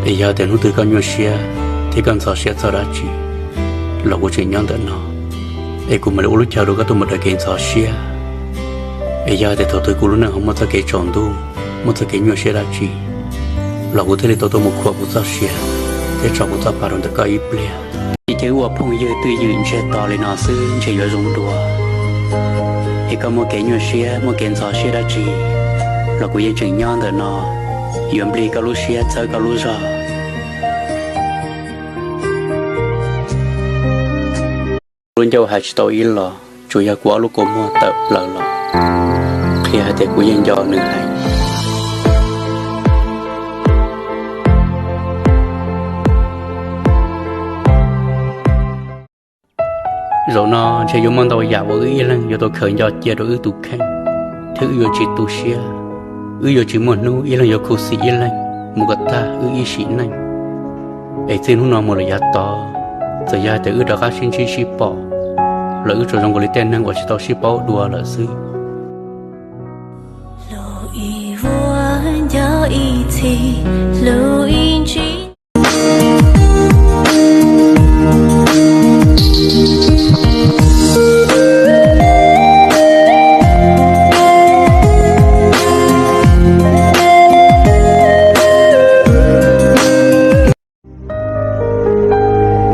Es yog tias hnub twg koj nyuaj siab thiab koj ntxhov siab txog dab tsi los kuv tseem nyob ntawm no, es kuv mam li ua lub chaw rau koj tuaj mus daws kev ntxhov siab. Es yog tias thaum twg kuv lub neej ho muaj txoj kev tsaus ntuj, muaj txoj kev nyuaj siab dab tsi los kuv thiaj li tau tuaj mus khuam kuv txoj sia thiab tso kuv txoj pa rau ntawm koj ib pliag. Ces wb ua phooj ywg twj ywm ntsiag to li no xwb ntshe yuav zoo dua. Es koj muaj kev nyuaj siab muaj kev ntxhov siab dab tsi los kuv yeej tseem nyob ntawm no yuav nplig koj lub siab txhawb koj lub zog. Lub ncauj hais tsis tau ib los, tsuas yog kuv ob lub kua muag tawm plaws los qhia hais tias kuv yeej nco nws heev. Zaum no ntshe yuav muaj ntau yam uas wb ib leeg yuav tau khaws nco cia rau wb tus kheej, thiab wb yuav tsis tu siab, wb yuav tsis muaj hnub ib leeg yuav khuv xim ib leeg mus kom tag wb ib sim neej. Es txij hnub no mus lawm yav tod, txawm yog hais tias wb rov qab sib ntsib sib pom los wb tsuas zoo nkaus li tej neeg uas tsis tau sib paub dua lawm xwb.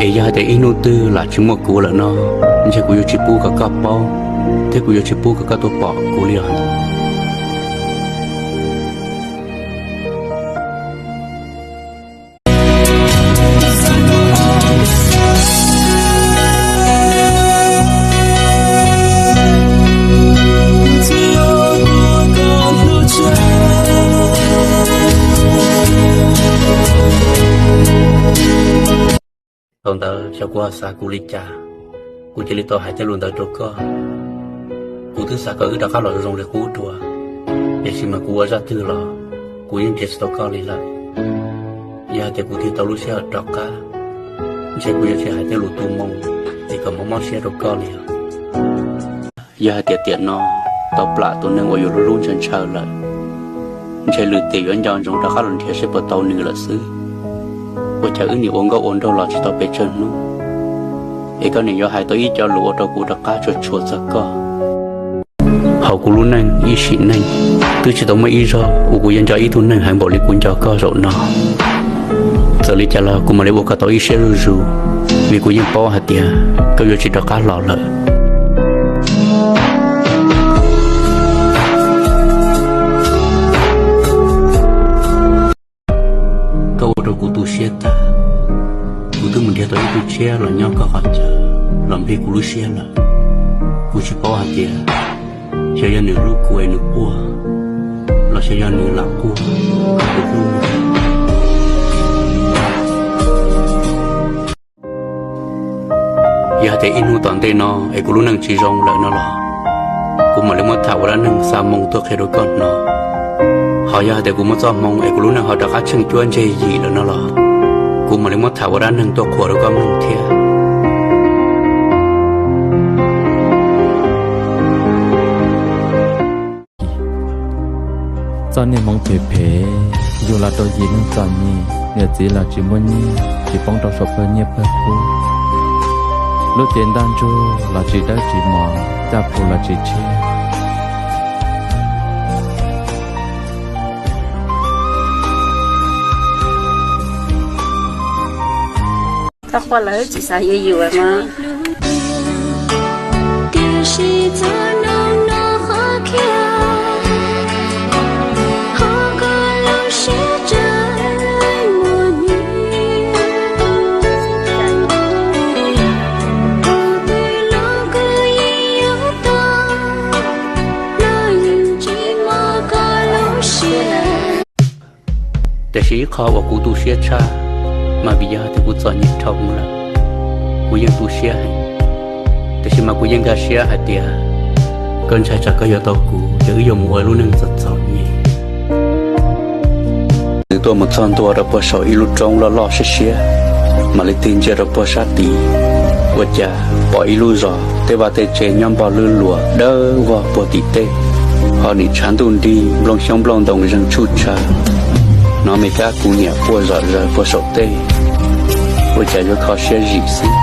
Es yog hais tias ib hnub twg lam tsis muaj kuv lawm no, ntshe kuv yuav tsis pub kom koj paub, thiab kuv yuav tsis pub kom koj tuaj pom kuv li os. Thaum ntawd xyov kuv ho xav kuv li cas, kuv cia li tau hais tej lus ntawd rau koj. Kuv twb xav kom wb rov qab los zoo zoo li qub dua, tiam sis mas kuv ua zaj twg los kuv yeej nrhiav tsis tau koj li lawm. Yog hais tias kuv tig tau lub sij hawm rov qab, ntshe kuv yuav tsis hais tej lus tu moo es kom mob mob siab rau koj li os. Yog hais tias tiam no tau plam tus neeg uas yus hlub hlub ntshaw ntshaw lawm, ntshe lwm tiam yuav nco ntsoov rov qab los nrhiav seb puas tau nws lawm xwb. Ua cas wb nim ua nkauj ua nraug los tsis tau pes tsawg hnub, es koj nim yuav hais tau ib co lus ua rau kuv rov qab tshua tshua txog koj. Hauv kuv lub neej ib sim neej, twb tsis tau muaj ib zaug uas kuv yuav nco ib tug neeg heev npaum li kuv nco koj zaum no. Txawm li cas los kuv mam li ua koj tau ib siab zuj zus, vim kuv yeej paub hais tias koj yuav tsis rov qab los lawm. Koj ua rau kuv tu siab tag. Kuv twb mus nrhiav tau ib tug tshiab los nyob koj qhov chaw, los nplig kuv lub siab lawm. Kuv tsis paub hais tias xyov yog nws hlub kuv es nws quaj, los xyov yog nws lam quaj kom kuv hlub. Yog hais tias ib hnub tom ntej no es kuv lub neej tsis zoo lawm no los, kuv mam li muab tham ua dab neeg xa moo tuaj qhia rau koj hnov. Ho yog hais tias kuv muaj txoj hmoo es kuv lub neej ho rov qab tsheej cuab ntseg yim lawm no los, kuv mam li muab tham ua dab neeg tuaj qhuas rau koj mloog thiab. Txoj niag hmoov phem phem, yug los rau yim neeg txom nyem, niam txiv los tsis muaj nyiaj, tsis poob rau saum pawg nyiaj pawg kub. Lub cev ntaj ntsug los tsis dawb tsis mos, caj phu los tsis tshiab. Txhob quaj lawm, tsis xav yuav yus mas. Tiam sis txoj hmoo no qhov khiav, qhov koj lub siab tseem muaj nyiaj. Tus twg los kuv yeej yuav tau, los yeej tsis mos koj lub siab. Tiam sis ib qho uas kuv tu siab tshaj, mas vim yog tias kuv txom nyem dhau lawm, kuv yeej tu siab heev. Tiam sis mas kuv yeej nkag siab hais tias koj ntshai tsam koj yuav tau kuv ces wb yuav mus ua lub neej txom txom nyem. Nws tuaj mus txog ntua rau puag saum ib lub roob loj loj siab siab, mam li tig ntsia rau puag sab tid, ua cas pom ib lub zos tej vaj tej tsev nyob npog lwb luas dawb vog puag tim tej, ho nim tshav ntuj nrig nplooj xyoob nplooj ntoo zeeg tshuj tshaw no. Me kab kuv niam quaj zom zaws puag saum tej, ua cas yuav kho siab zim xwb.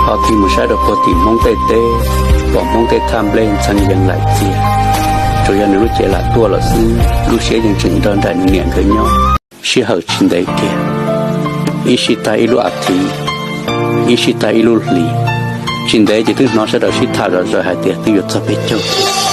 Ho tig mus saib rau puag tim Hmoob tej teb, pom Hmoob tej thaj nplej ntxhee yees laim txias, tsuas yog nws lub cev lam tuaj lawm xwb, lub siab yeej tseem nrog nraim nws niam nkawd nyob. Sij hawm tsis ntev kiag, ib sij tag ib lub as thiv, ib sij tag ib lub hlis, tsis ntev ces twb hnov sawv daws sib tham zom zaws hais tias twb yuav txog peb caug.